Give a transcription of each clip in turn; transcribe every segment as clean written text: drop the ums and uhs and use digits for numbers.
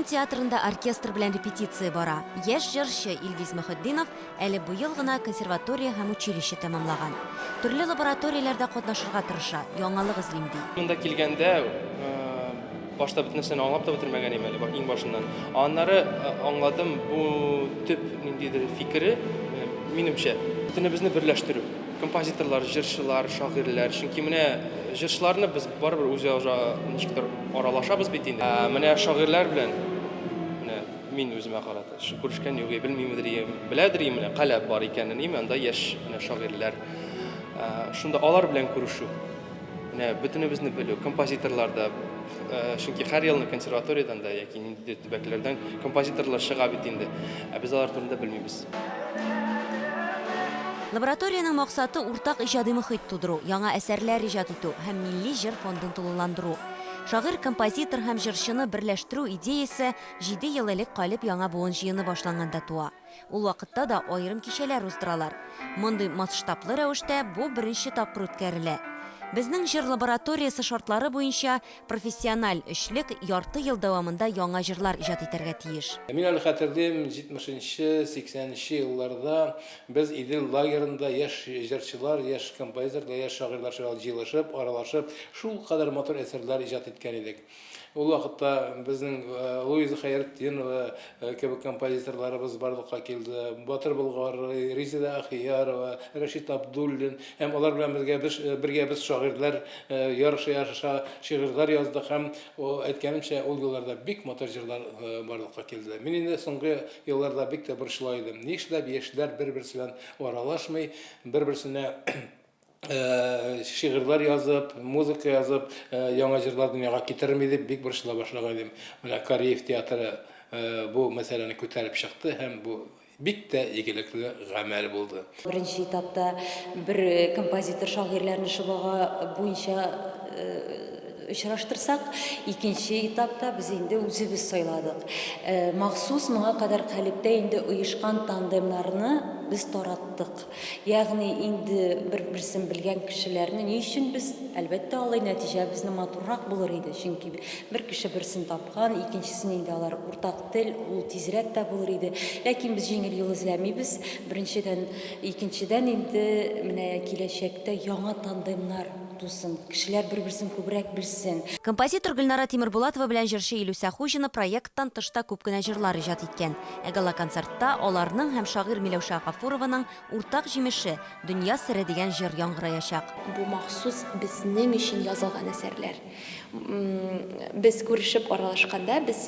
театрында оркестр белән репетиция бара. Яшь җырчы Илгиз Мөхетдинов әле быел гына консерватория һәм училище тәмамлаган. Төрле лабораторияләрдә катнашырга тырыша, яңалык эзлим, ди. Монда килгәндә, башта бөтен нәрсәне аңлап та бетермәгән идем әле, иң башыннан. Аннары аңладым, бу төп ниндидер фикере, минемчә, бөтенебезне берләштерү. Композиторлар, җырчылар, шагыйрьләр. Чөнки менә җырчыларны без барыбер үзара ничектер аралашабыз бит инде. Ә менә шагыйрьләр белән менә мин үземә карата күрешкән юк, белмимдер, беләдер, менә каләп бар икәнен, име анда яшь менә шагыйрьләр. Шунда алар белән күрешү. Менә бөтенебезне белү, композиторлар да, чөнки һәр елны консерваториядән дә яки ниндидер төбәкләрдән композиторлар чыга бит инде. Ә без алар турында белмибез. Лабораториянең максаты, уртак иҗади мохит тудыру, яңа әсәрләр иҗат итү һәм милли җыр фондын тулыландыру. Шагыйрь, композитор һәм җырчыны берләштерү идеясе җиде ел элек Калеб яңа буын җыены башланганда туа. Ул вакытта да аерым кичәләр уздыралар. Мондый масштаблы рәвештә бу беренче тапкыр үткәрелә. Безнең җыр лабораториясе шартлары буенча, профессиональ өчлек ярты ел дәвамында яңа җырлар иҗат итәргә тиеш. Мин әле хәтерлим, 70 нче, 80 нче елларда без Идел лагерында яшь җырчылар, яшь композиторлар, яшь шагыйрьләр шулай җыелышып, аралашып, шулкадәр матур әсәрләр иҗат иткән идек. Ул вакытта безнең Луиза Хәйретдинова кебек композиторларыбыз барлыкка килде. Батыр Болгары, Резеда Ахиярова, Рәшит Абдуллин һәм алар белән бергә без бергә без шагыйрьләр ярыша-ярыша шигырьләр яздык һәм әйткәнемчә, ул елларда бик матур җырлар барлыкка килде. Мин инде соңгы елларда бик тә борчыла идем. Нишләп яшьләр бер-берсе белән аралашмый, бер-берсенә шигырьләр язып, музыка язып, яңа җырлар дөньяга китерми дип бик борчыла башлаган идем. Менә Кариев театры бу мәсьәләне күтәреп чыкты һәм бу бик тә игелекле гамәл булды. Беренче этапта бер композитор шагыйрьләрне шобага буенча очраштырсак, икенче этапта без инде үзебез сайладык. Махсус моңа кадәр Калебтә инде оешкан тандемнарны без тараттык. Ягъни инде бер-берсен белгән кешеләрне ни өчен без, әлбәттә, алай нәтиҗә безнең матуррак булыр иде, чөнки бер кеше берсен тапкан, икенчесен инде алар уртак тел, ул тизрәк тә булыр иде. Ләкин без җиңел юл эзләмибез, беренчедән. Икенчедән инде менә киләчәктә яңа тандемнар тусын, кешеләр бер-берсен күбрәк белсен. Композитор Гөлнара Тимербулатова белән җырчы Илүсә Хуҗина проекттан тыш та күп кенә җырлар иҗат иткән. Ә гала-концертта аларның һәм шагыйрь Миләүшә Гафурованың уртак җимеше, Дөнья сере дигән җыр яңгыраячак. Бу махсус безнең өчен язылган әсәрләр. Без күрешеп аралашканда, без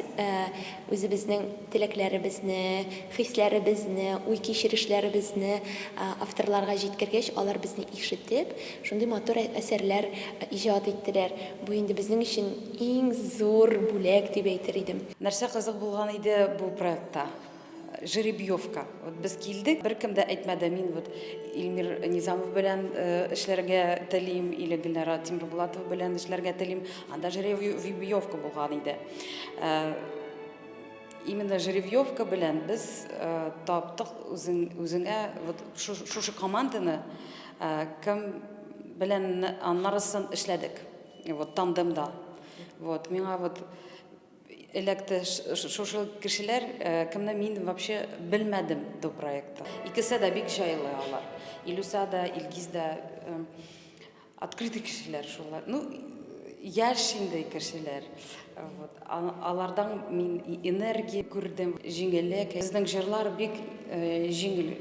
үзебезнең теләкләребезне, хисләребезне, уй-кичерешләребезне авторларга җиткергәч, алар безне ишетеп, шундый матур әсәрләр иҗат иттеләр. Бу инде безнең өчен иң зур бүләк дип әйтер идем. Нәрсә кызык булган иде бу проектта? Жеребьевка. Вот без килдек, беркем дә әйтмәде, мин вот Илмир Низамов белән эшләргә телим или Гөлнара Тимербулатова белән эшләргә телим. Анда жеребьевка булган иде. Именно жеребьевка белән без таптык үзең, үзеңә вот шушы команданы кем белән аннарысын эшләдек. Вот тандемда. Вот миңа вот эләкте шушы кешеләр, кемне мин вообще белмәдем до проекта. Икесе дә бик җайлы алар. Илюса да, Илгиз дә открытый кешеләр шулар. Ну, яшь инде кешеләр. Вот. Алардан мин энергия күрдем, җиңеллек. Безнең җырлар бик җиңел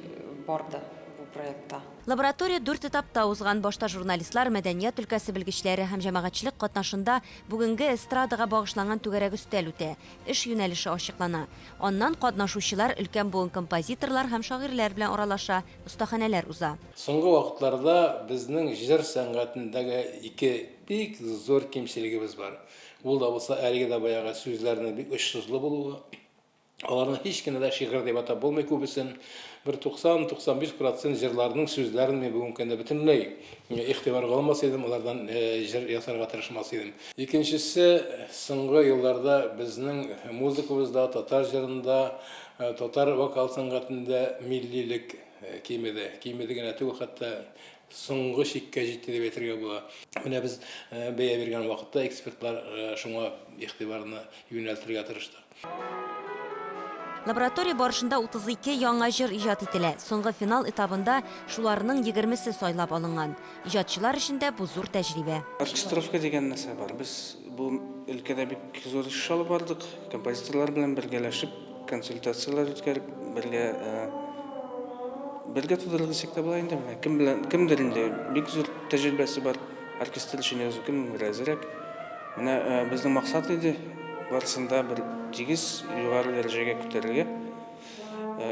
барды бу проектта. Лаборатория дүрт этапта узган. Башта журналистлар, мәдәният өлкәсе белгечләре һәм җәмәгатьчелек катнашында бүгенге эстрадага багышланган түгәрәк өстәл үтә, эш юнәлеше ачыклана. Аннан катнашучылар өлкән буын композиторлар һәм шагыйрьләр белән аралаша, остаханәләр уза. Соңгы вакытларда безнең җыр сәнгатендәге ике бик зур кимчелегебез бар. Ул да булса әлеге дә баягы сүзләрнең бик очсызлы булуы. Аларны һич кенә дә шигырь дип атап булмый күбесен. Бер 90-95 процент җырларның сүзләрен мин бүгенге көндә бөтенләй игътибарга алмас идем, алардан җыр ясарга тырышмас идем. Икенчесе, соңгы елларда безнең музыкабызда, татар җырында, татар вокал сәнгатендә миллилек кимеде. Кимеде генә түгел, хәтта. соңгы чиккә җитте дип әйтергә була. Менә без бәя биргән вакытта экспертлар шуңа игътибарны юнәлтергә тырыштык. Лаборатория барышында 32 яңа җыр иҗат ителә. Соңгы финал этабында шуларның егермесе сайлап алынган. Иҗатчылар өчен дә бу зур тәҗрибә. Оркестровка дигән нәрсә бар. Без бу өлкәдә бик зур эш алып бардык. Композиторлар белән бергәләшеп, консультацияләр үткәреп, бергә бергә тудырдык дисәк тә була инде. Менә кем белән кемдер инде бик зур тәҗрибәсе бар оркестр өчен язу, кемнеңдер әзрәк. Менә безнең максат иде барысын да бер тигез югары дәрәҗәгә күтәрергә,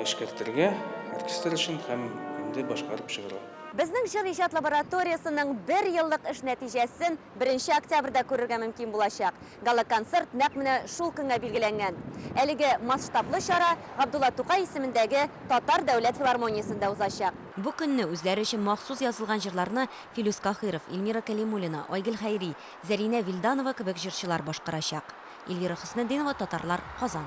эшкәртергә оркестр өчен һәм инде башкарып чыгарга. Безнең җыр иҗат лабораториясенең бер еллык эш нәтиҗәсен беренче октябрьдә күрергә мөмкин булачак. Гала-концерт нәкъ менә шул көнгә билгеләнгән. Әлеге масштаблы чара Габдулла Тукай исемендәге Татар дәүләт филармониясендә узачак. Бу көнне үзләре өчен махсус язылган җырларны Филүс Каһиров, Эльмира Кәлимуллина, Айгөл Хәйри, Зәринә Вилданова кебек җырчылар башкарачак. Эльвира Хөснетдинова, Татарлар, Казан.